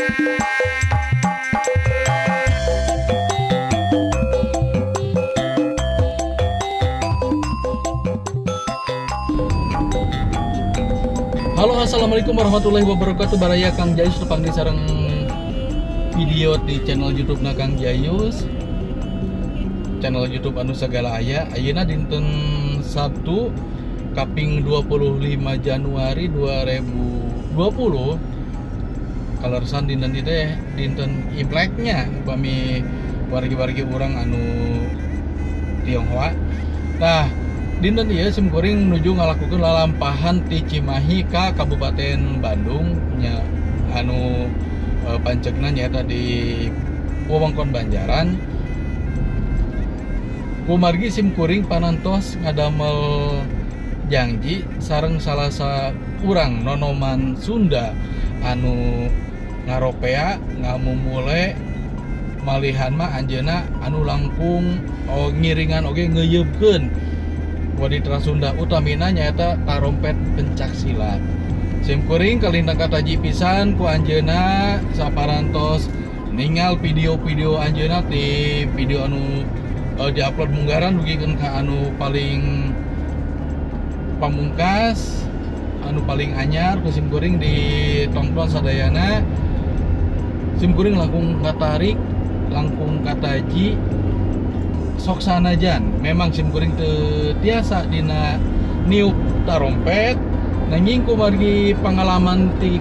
Halo, assalamualaikum warahmatullahi wabarakatuh. Baraya Kang Jayus tepang di sareng video di channel YouTube na Kang Jayus, channel YouTube anu segala aya. Ayeuna dinten Sabtu kaping 25 Januari 2020, kaleresan dinten ieu teh dinten Imleknya upami wargi-wargi urang anu Tionghoa. Nah, dinten ieu sim kuring nuju ngalakukeun lalampahan ti Cimahi ka Kabupaten Bandung nya, anu pancegna nyaeta di wewengkon Banjaran. Kumargi sim kuring panantos ngadamel janji sareng salah saurang nonoman Sunda anu ngaropea ngamumule, malihan mah anjeunna anu langkung ngiringan oge ngeuyeubkeun waditra Sunda, utamina nyaeta tarompet pencak silat. Sim kuring kalintang kataji pisan ku anjeunna, saparantos ningal video-video anjeunna ti video anu diupload munggaran dugikeun ka anu paling pamungkas, anu paling anyar ku sim kuring ditonton sadayana. Sim kuring langkung katarik, langkung kataji. Sok sanajan memang sim kuring teu tiasa dina niup tarompet, nanging kumargi pengalaman ti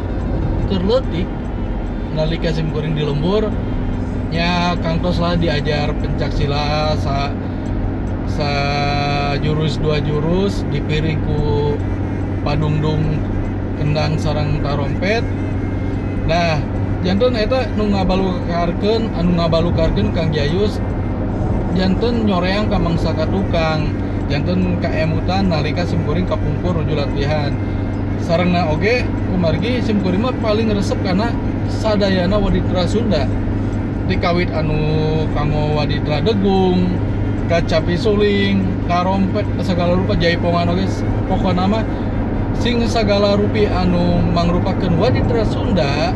keur leutik nalika sim kuring di lembur nya, kangtos lah diajar pencak silat sa jurus dua jurus, dipiring ku padungdung kendang sareng tarompet. Nah, janten eta nu ngabalukarkeun, anu ngabalukarkeun Kang Jayus janten nyoreang ka mangsa ka tukang, janten kaemutan nalika sim kuring kapungkur nuju latihan. Sarengna oge kumargi sim kuring mah paling resep karena sadayana waditra Sunda, dikawit anu kanggo waditra degung, kacapi suling, tarompet, segala rupa jaipongan oge, pokona mah sing sagala rupi anu mangrupakeun waditra Sunda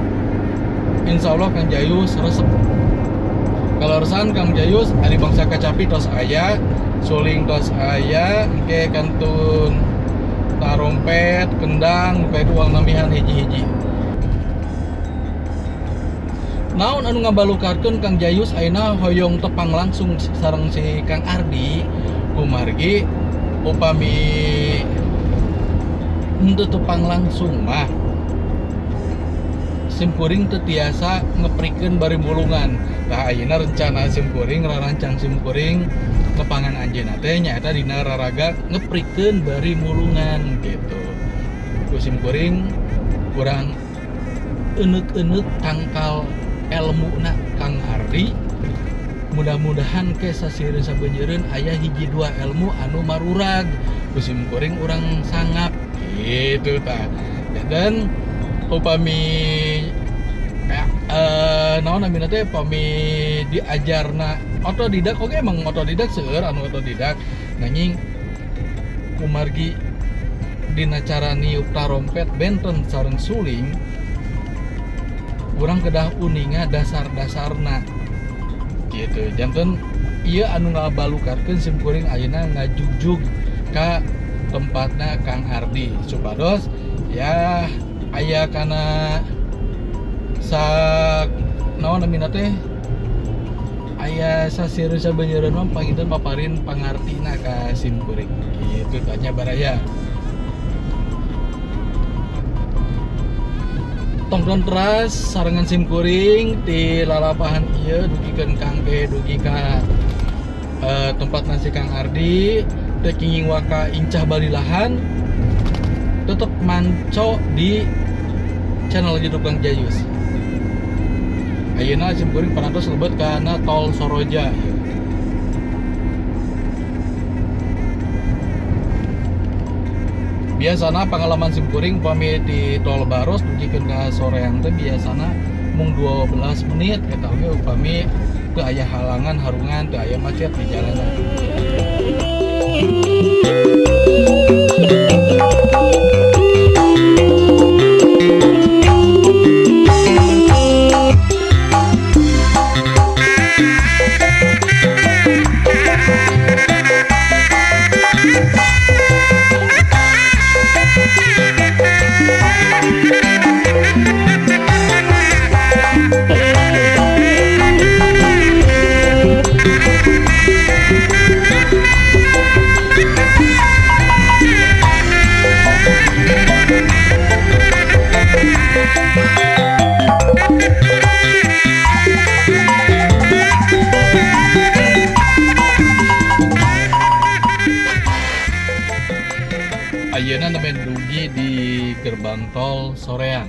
insyaallah Kang Jayus resep. Kaleresan Kang Jayus ari bangsa kacapi tos aya, suling tos aya, engke kantun tarompet, kendang, muka itu uang namihan hiji-hiji. Naon anu ngabalukarkeun Kang Jayus ayeuna hoyong tepang langsung sareng si Kang Ardi, kumargi upami henteu tepang langsung mah sim kuring teu tiasa ngeprikeun bari mulungan. Tah, ayeuna rencana sim kuring, rarancang sim kuring nepangan anjeunna teh nyaeta dina raraga ngeprikeun bari mulungan gitu. Ku sim kuring kurang enek-enek tangkal elmuna Kang Ardi, mudah-mudahan ke sasieureun sabeunjeureun aya hiji dua ilmu anu marurag ku sim kuring urang sangap gitu tah. Dan upami naon namina teh, upami diajarna otodidak oge, emang otodidak seueur anu otodidak, nanging kumargi dina cara niup tarompet benten sareng suling, urang kedah uninga dasar-dasarna gitu. Janten ieu anu ngabalukarkeun sim kuring ayeuna ngajugjug ka tempatna Kang Ardi supados ya aya kana sa naon namina teh, aya sasieureun sabeunjeureun mah panginten paparin pangartina ka sim kuring gitu. Tanya baraya, tongton teras sarengan sim kuring di lalapahan ieu dugikeun Kang Ge dugi ka tempat nasi Kang Ardi teu kenging waka incah balilahan, tetep manco di channel YouTube Kang Jayus. Ayeuna sim kuring parantos lebet kana tol Soroja. Biasana pengalaman sim kuring pami di tol Baros dugikeun ka Soreang teh biasana mung 12 menit, eta oge upami teu aya halangan harungan, teu aya macet di jalanan. Jalan Tol Soreang.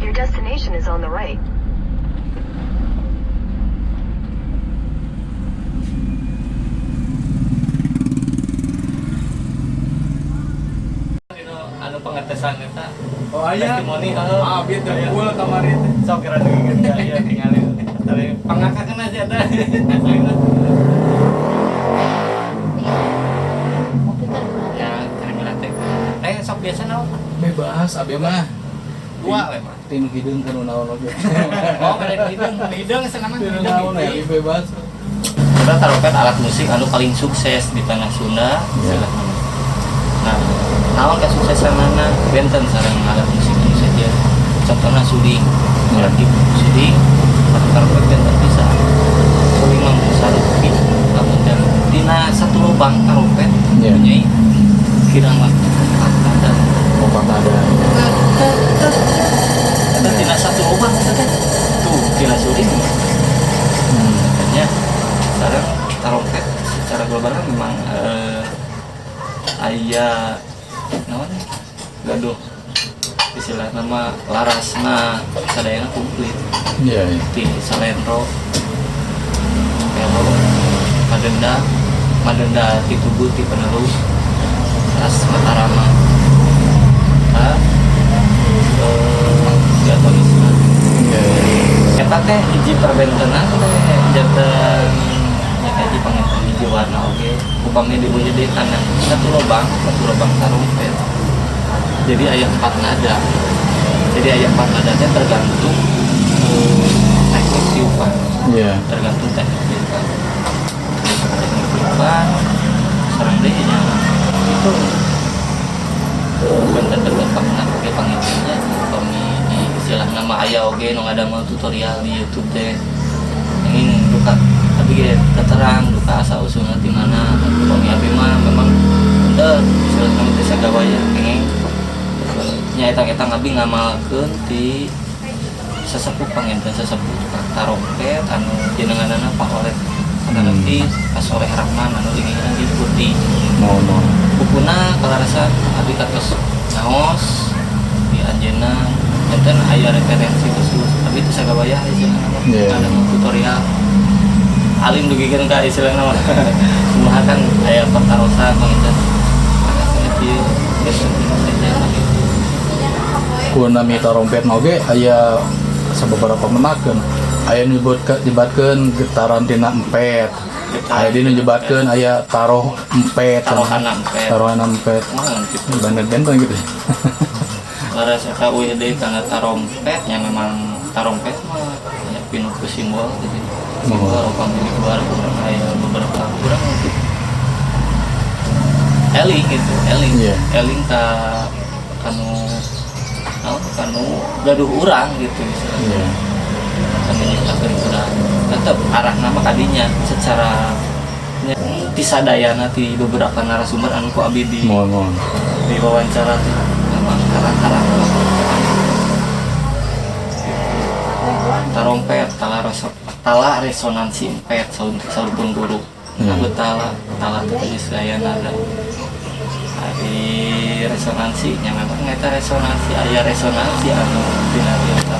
Your destination is on the right. Anu pengetesan eta. Oh aya. Testimoni heuh. Ah, bieu teh full kamari teh. Sok kira dugikeun ka ieu tingali. Tapi pangakakeun sih eta. Ya, kira teh. Sok biasa naon? Bebas abi mah. Dua we mah. Tinu hideung kana naon oge. Oh, kada hideung, hideung cenah mah Tinu naon ya bebas. Kita taruhkan alat musik anu paling sukses di tanah Sunda, Ya. istilahna. Nah, naon kesuksesanana benten sareng alat musik anu sejen. Contohna suling. Ya. Berarti suling taruhkan benten bisa. Suling mah sarupi lamun dan dina satu lubang tarumpet Ya. punyai kirang waktu empat nada. Opat nada. Eta tina satu lubang eta teh. Tuh, tina suling. Makanya sekarang tarompet secara global kan memang aya naon gaduh istilah nama larasna sadayana komplit Iya, iya. di salendro pelog madenda madenda ti tubuh ti penerus ras Matarama ah diatonisna Iya, iya. eta teh hiji perbentenan teh janten nya hiji panginten hiji warna oge upami dibuja di tanah satu lubang tarumpet jadi aya empat nada jadi aya empat nada teh tergantung teknik tiupan Iya. tergantung teknik tiupan teknik tiupan sareng deui nya itu benten berkembang oge pangintennya upami di istilah nama aya oge nu ngadamel tutorial di YouTube teh ingin duka tapi ge terang duka asal usulna ti mana upami abi mah memang bener istilah nama teh sagawaya kenging nya eta-eta abi ngamalkeun ti sesepuh panginten sesepuh tukang tarompet anu jenenganana Pak Oleh anu Pak Soleh Rahman anu linginan di Putih Mau mau. bukuna kalarasan abi katos naos di anjeunna enten aya referensi khusus abi teu sagawayah istilahna mah Iya. ada tutorial alim dugikeun ka istilahna mah kumaha kan aya pertarosan panginten cenah kieu geus saja gitu. Ku nami tarompet oge aya sababaraha menakeun. Aya nu nyebatkeun getaran tina empet. Aya di nu nyebatkeun aya taroh empet. Tarohana empet. Tarohana empet. Kumaha gitu. Benten-benten gitu. Laras eta eueuh deui kana tarompet nya memang tarompet mah nya pinuh ku simbol gitu. Simbol upami di luar kurang aya beberapa kurang untuk eling gitu, eling. Iya. Eling ka kanu naon kanu gaduh urang gitu misalnya. Iya. Kanu nyiptakeun urang. Tetep arah nama kadinya secara nya, ti sadayana ti beberapa narasumber anu ku abi di Mohon mohon. di wawancara tuh memang arah-arah gitu. Tarompet tala resonansi empet saur saur pun guru. Aku tala tala teh penyesuaian nada. Ari resonansi nya memang eta resonansi, aya resonansi anu tina eta.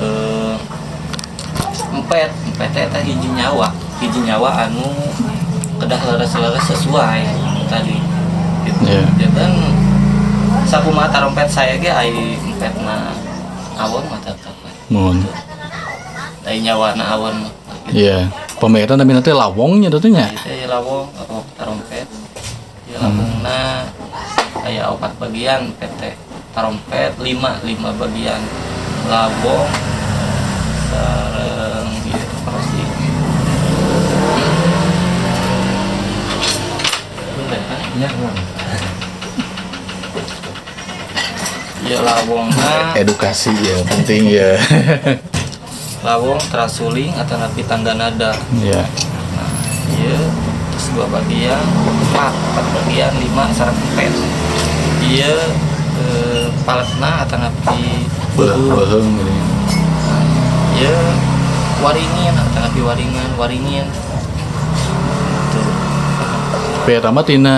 Terus empet empet teh eta hiji nyawa anu kedah leres-leres sesuai tadi gitu. Janten sakumaha tarompet saya ge, ai empetna awon mah tetep we. Mohon. Ai nyawana awon mah gitu. Iya. Pemerintah tapi nanti lawongnya tentunya. Itu ya lawong, lawong tarompet. Ya lawongna aya opat bagian PT tarompet, lima lima bagian lawong sareng ieu pasti. Bener kan? Ya. Ya lawongna. Edukasi ya penting ya. Lawong trasuling atau napi tangga nada. Nah, iya terus dua bagian, empat empat bagian, lima sareng empet. Iya, paletna atau napi beuheung. Beuheung ini. Nah, iya waringin atau napi waringan, waringin tuh. Pertama tina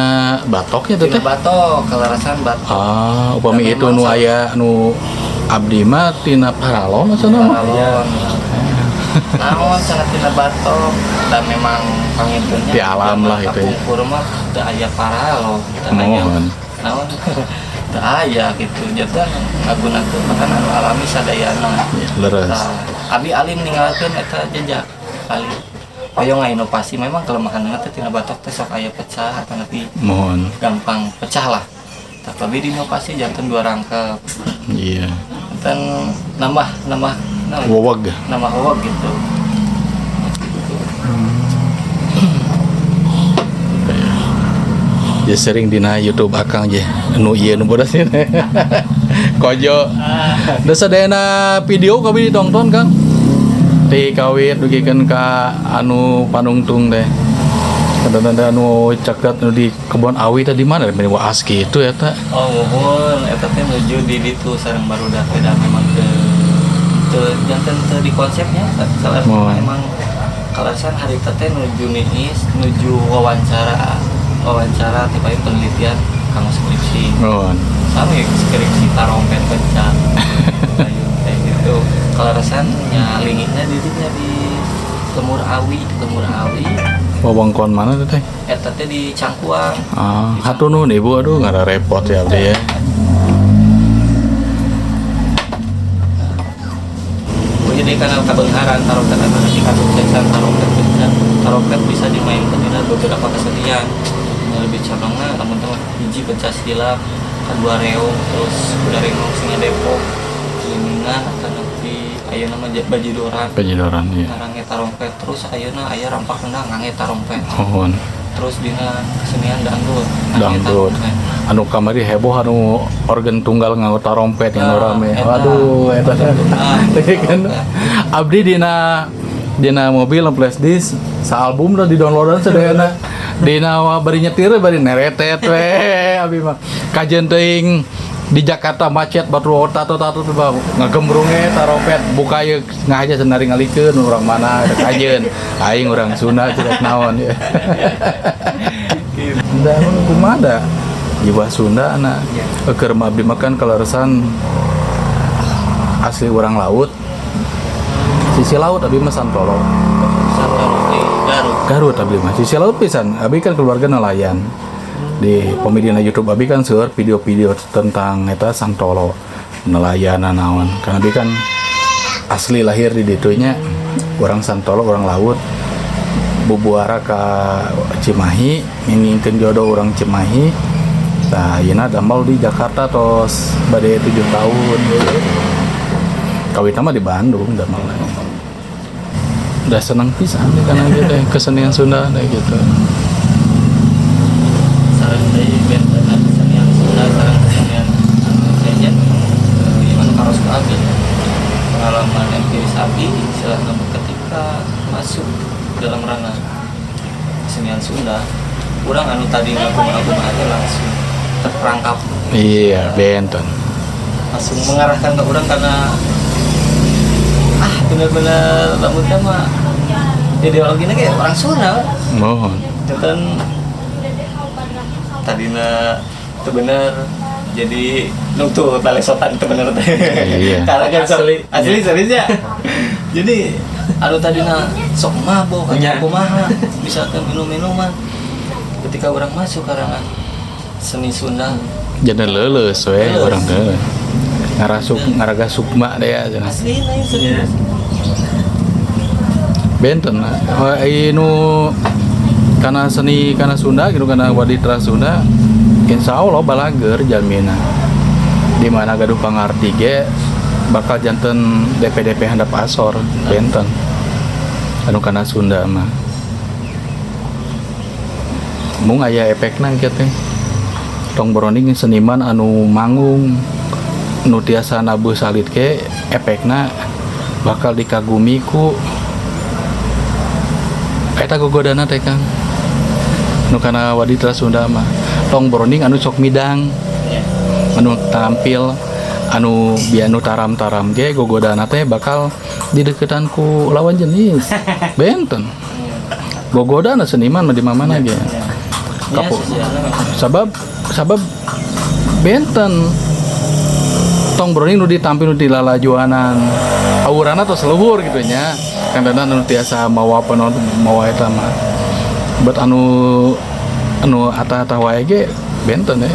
batoknya tuh Tina teh. Batok, kalarasan batok. Ah, upami Dan itu memang nu aya nu abdi mah tina paralon cenah mah. Paralon. Naon cenah tina batok dan memang pangintennya Di alam lah itu ya. Kapungkur mah teu aya paralon, teu aya. Mohon. Naon teu aya gitu. Janten ngagunakeun bahan anu alami sadayana. Ya, leres. Nah, abi alim ninggalkeun eta jejak alim. Hoyong inovasi, memang kelemahan teh tina batok teh sok aya pecah atau nanti Mohon. Gampang pecah lah. Tapi diinovasi janten dua rangkap. Janten nambah nambah naon? Weweg. Nambah weweg gitu. Ya sering dina YouTube akang je nu ieu nu bodas ini. Kojo. Da sadayana video kami ditonton, Kang. Ti kawit dugikeun ka anu panungtung teh. Kadang anu caket nu di kebon awi tadi mana meni waas kitu eta. Oh muhun, eta teh nuju di ditu sareng barudak teh da memang teu teu janten teu di konsepnya salah. Muhun. Emang kalasan harita teh nuju niis, nuju wawancara wawancara tipe penelitian kanggo skripsi. Muhun. Sama ya skripsi tarompet pecah. Ayo kayak gitu. Kalarasan nya lingihna dirinya di Lemur Awi, Lemur Awi. Wewengkon mana teh? Eta teh di Cangkuang. Ah, hatur nuhun Ibu, aduh ngara repot ya abdi ya. Oh, jadi karena kabeungharan tarompet eta nanti kasuksesan tarompet pecah. Tarompet bisa dimainkan di beberapa kesenian. Yang lebih condongna lamun teh hiji pencak silat, kedua reog, terus kuda renggong singa Depok, Limingan atau nanti ayeuna mah bajidoran. Bajidoran ya. Ngangge tarompet, terus ayeuna aya rampak kendang ngangge tarompet. Muhun. Terus dina kesenian dangdut ngangge Dangdut. tarompet. Anu kamari heboh anu organ tunggal nganggo tarompet yang Ah, rame. eta. Waduh, eta. Organ tunggal, Kan tarompet. abdi dina dina mobil flash disk sa album udah di downloadan sadayana. Dina bari nyetir bari neretet we abi mah. Kajen teuing di Jakarta macet batu tato tato tuh bang ngagembrunge tarompet buka ieu ngahaja senari ngalikeun urang mana eta kajen aing urang Sunda tidak naon ya. Da emang kumaha da jiwa Sunda na keur mah abdi makan kaleresan asli urang laut, sisi laut, abdi mah Santolo. Santolo di Garut. Garut abdi mah sisi laut pisan. Abdi kan keluarga nelayan. Di pemilihan YouTube abdi kan seueur video-video tentang eta Santolo, nelayan naon, karena abdi kan asli lahir di ditunya, orang Santolo, orang laut, bubuara ka Cimahi ngingkeun jodoh orang Cimahi. Nah, ayeuna damel di Jakarta tos bade 7 tahun. Kawitna mah di Bandung damel. Udah seneng pisan deh karena gitu kesenian Sunda deh gitu. Sareng deui benten kesenian Sunda sareng kesenian anu sejen, anu karos ku abdi, pengalaman empiris abdi istilahna ketika masuk dalam ranah kesenian Sunda, urang anu tadi ngakumaha teh langsung terperangkap. Iya, benten. Langsung mengarahkan ke orang karena Ah, bener-bener lamun teh mah ideologinya kayak orang Sunda. Mohon. Janten tadina itu bener jadi nutuh talesotan itu bener teh. Iya. Karena kan Asli. Asli seriusnya. Jadi anu tadina sok mabok Iya. atau kumaha misalkan minum-minuman ketika orang masuk karangan seni Sunda. Jadi leuleus we Leuleus. Urang teh. Ngarasuk ngaraga sukma deh ya cenah. Asli nah serius. Benten oh, nu kana seni kana Sunda gitu, kana waditra Sunda, insya Allah balager jalmina di mana gaduh pangarti ge bakal janten DPDP handap asor. Benten anu kana Sunda mah mung aya efekna kieu teh, tong boroning seniman anu manggung nu tiasa nabuh salit ke efekna bakal dikagumi ku eta gogodana teh, Kang. Nu kana waditra Sunda mah tong boroning anu sok midang, anu tampil, anu biar nu taram-taram ge gogodana teh bakal dideketan ku lawan jenis. Benten gogodana seniman mah di mana ge. Ya, Kapok. sosialnya memang. Sabab sabab benten tong boroning nu ditampil nu dilalajuanan aurana tos luhur gitu nya kan, nu tiasa mawa penonton mawa eta mah buat anu anu atah-atah wae ge benten eh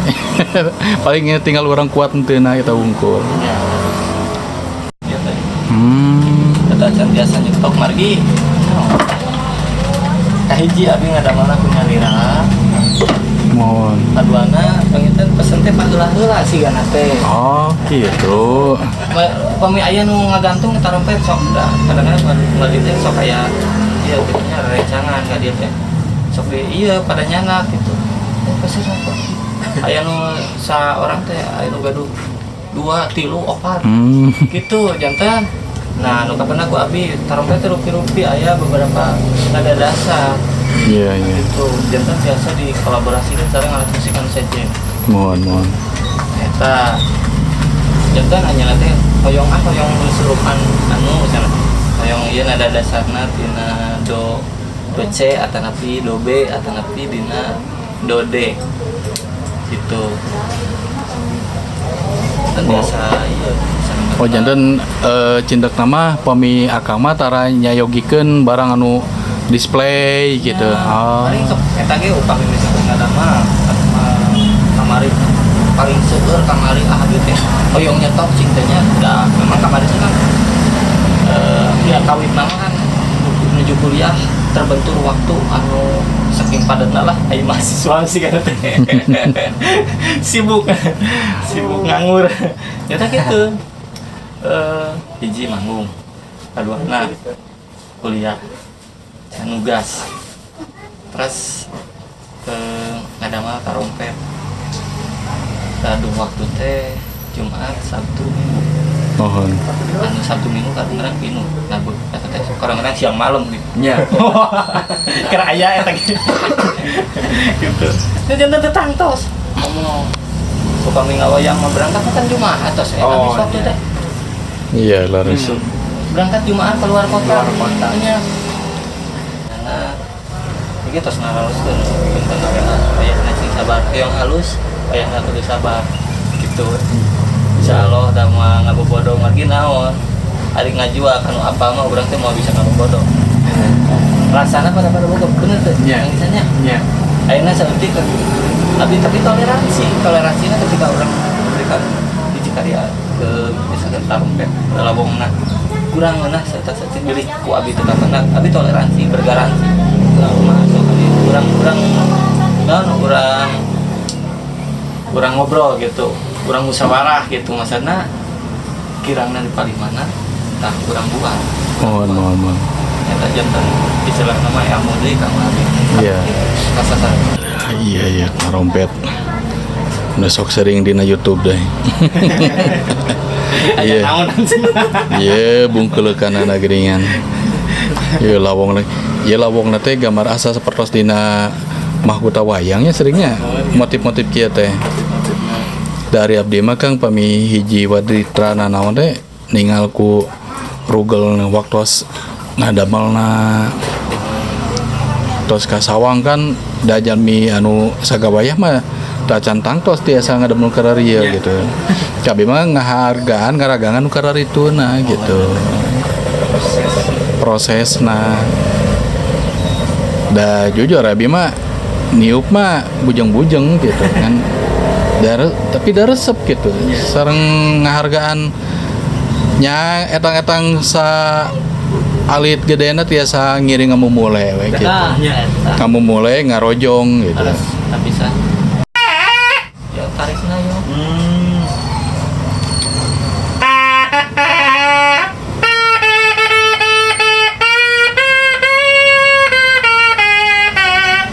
paling tinggal orang kuat henteu eta wungkul. Ya. Ya, tadi. Eta can biasa nyetok margi. Kahiji abi ngadamelna ku nyalira. Mohon. Kaduana panginten pesen teh paheula-heula sigana teh. Oh, gitu. Pami aya nu ngagantung tarompet sok da kadang-kadang nggak teh sok aya iya gitu nya rerencangan ka dieu teh. Sok di iya pada nyanak gitu. Eh, pesen apa? Aya nu sa orang teh aya nu gaduh dua, tilu, opat. Gitu janten. Nah, nu kapan aku abi tarompet teh rupi-rupi aya beberapa nada dasar Iya. gitu. Janten biasa dikolaborasikan sareng alat musik anu sejen. Mohon, mohon. Eta janten hanya nanti hoyong ah hoyong serupan anu misalnya hoyong ieu nada dasarna tina do do C atanapi do B atanapi dina do D gitu kan. Oh. Biasa iya bisa. Oh, janten cindek nama pami akama tara nyayogikeun barang anu display gitu. Ya, Oh. paling sok eta ge upami misalkan ngadamel kamari paling seueur kamari ah gitu teh hoyong nyetok cing teh nya da memang kamari itu kan ya kawin mah kan menuju kuliah terbentur waktu anu saking padatna lah ai mahasiswa sih kan teh sibuk sibuk nganggur ya gitu. Hiji manggung, kedua nah kuliah nugas, terus ke ngadamel tarompet. Aduh, waktu teh Jumat, Sabtu, Minggu. Mohon. Anu Sabtu Minggu kadang-kadang pinuh nabuh eta teh kadang-kadang siang malam gitu. Nya. Kira aya eta gitu gitu. Ini janten teh tangtos ngomong upami ngawayang mah berangkat kan Jumat tos Oh, habis waktu iya. teh. Iya, leres. Berangkat Jumat keluar kota. Keluar kota. Nya. Karena iki tos naraloskeun punten wayahna sing sabar hoyong halus wayahna kudu sabar gitu. Insyaallah da moal ngabobodo margi naon ari ngajual kanu apa mah urang teh moal bisa ngabobodo rasana pada pada boga bener teh. Iya. Yang misalnya Nya. ayeuna saeutik kan abi tapi toleransi toleransinya ketika orang memberikan hiji karya ke misalkan tarompet lawongna kurang ngeunah saeutik bilih ku abi teu kapendak abi toleransi bergaransi kurang mah sok abi kurang kurang naon urang kurang ngobrol gitu, kurang musyawarah gitu, maksudna kirangna di paling mana tah kurang buat. Mohon, mohon, mohon. Eta janten istilah nama ilmu deui ka abi. Iya. Kasasar. Iya, tarompet. Udah sok sering dina YouTube deh. Aya Iya. naon? Iya, bungkeuleukana geuningan. Iya, lawong. Iya, lawong teh gambar asa sapertos dina mahkota wayangnya seringnya motif-motif kieu teh. Dari abdi mah Kang pami hiji waditra naon teh ningal ku Rugel waktu ngadamelna tos kasawang kan da jalmi anu sagawayah mah tacan tangtos tiasa ngadamel kararieu gitu. Kabeh mah ngahargaan ngaragangan nu kararituna gitu. Prosesna. Da jujur abi mah niup mah bujeng-bujeng gitu kan. Tapi da resep gitu. Sareng ngahargaan nya etang-etang sa alit gedena tiasa ngiring ngamumule we gitu. Nah, Ya. eta. Ngamumule ngarojong gitu. Alas, bisa. Ya tarikna yo.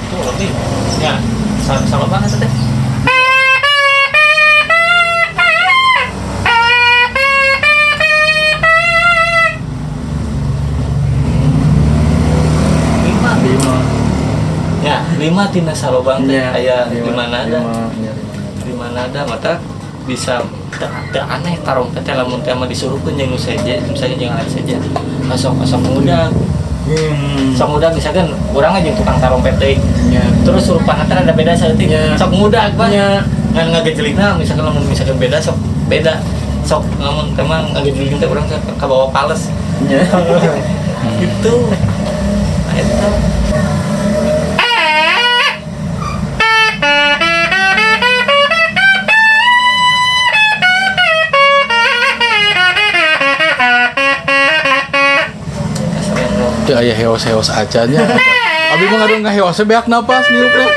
Itu lebih. Ya, sama sama banget teh. Lima. 5. Ya, 5 tina salobang teh Ya, aya lima, lima nada. lima, ya, lima nada. Lima nada mata bisa teu aneh tarompet teh lamun teh mah disuruhkeun jeung nu seje, misalnya jeung alat seje. Sok sok muda, sok muda misalkan urang aja tukang tarompet deui. Ya. Terus rupana teh rada beda saeutik. Ya. Sok muda bah. Ya. Ngan ngagejelikna misalkan lamun misalkan beda sok beda. Sok lamun teh mah ngagejelik teh urang kabawa pales. Ya. Gitu. Nah, eta. Teu aya heos-heos acannya. Abi mah ngadon ngaheos beak napas niup teh.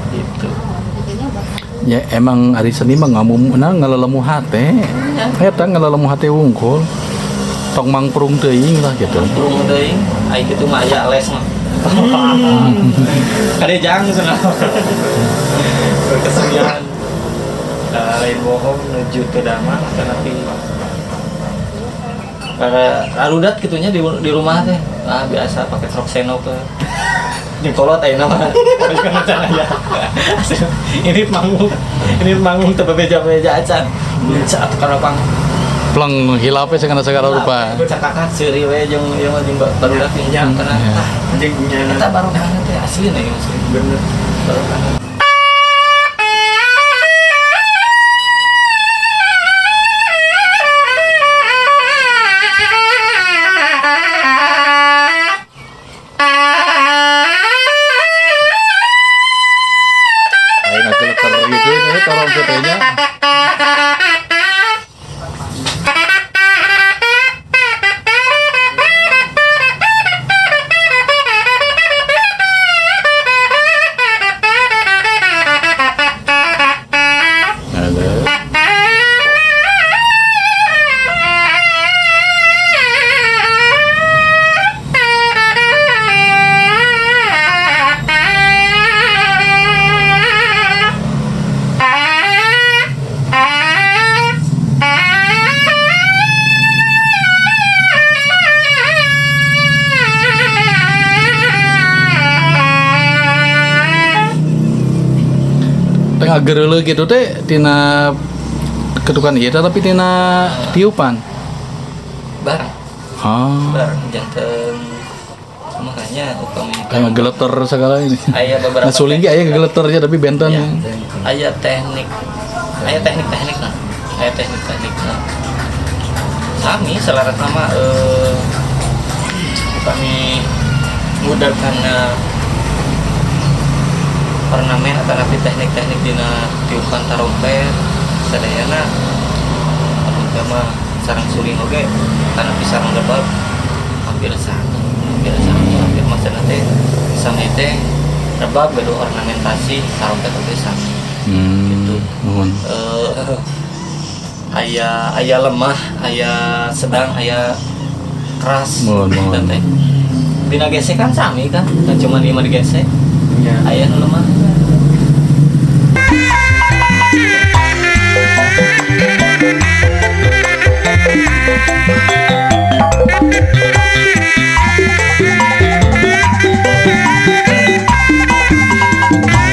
Gitu. Ya emang ari seni mah ngamum na ngalelemu hate. Eta ngalelemu hate wungkul. Tong mangprung teuing lah gitu. Burung teuing, ai kitu mah aya les mah. Kade jang cenah. Kesenian. Nah, lain bohong nuju teu damang tapi para arudat gitunya di rumah teh. Ah biasa pakai truk seno ke. Jeung kolot ayeuna mah. Kan aya. Ini manggung teu bebeja-beja acan. Saat kana pang Pleng hilape sagala sagala rupa. Cakakan seuri we jeung ieu mah jeung barudak jeung Ya. kana. Ya. Tah, Jeung nyana. eta barokahna teh asli na ieu asli. Bener. Barokahna. Ayo ngageleter gitu teh tarompet nya. Halo. Tengah gereuleuh gitu teh tina ketukan ieu teh tapi tina tiupan. Bareng, Ah. bareng janten Makanya upami Kayak geleter segala ini. Aya beberapa Nah, suling ge aya geleternya, tapi benten. Ya, aya teknik, aya teknik-teknik lah, aya teknik-teknik lah. Sami selaras sama upami mudah karena ornamen atau napi teknik-teknik dina tiupan tarompet sadayana. Abdi mah sareng suling oge karena sareng rebab hampir sama, hampir sama, hampir maksudna teh sami teh. Rebab gaduh ornamentasi, tarompet oge sami. Gitu. Nuhun. Aya aya lemah, aya sedang, aya keras. Mohon, mohon. Gitu teh. Dina gesek kan sami kan, kan cuma lima digesek. Iya. Aya nu lemah.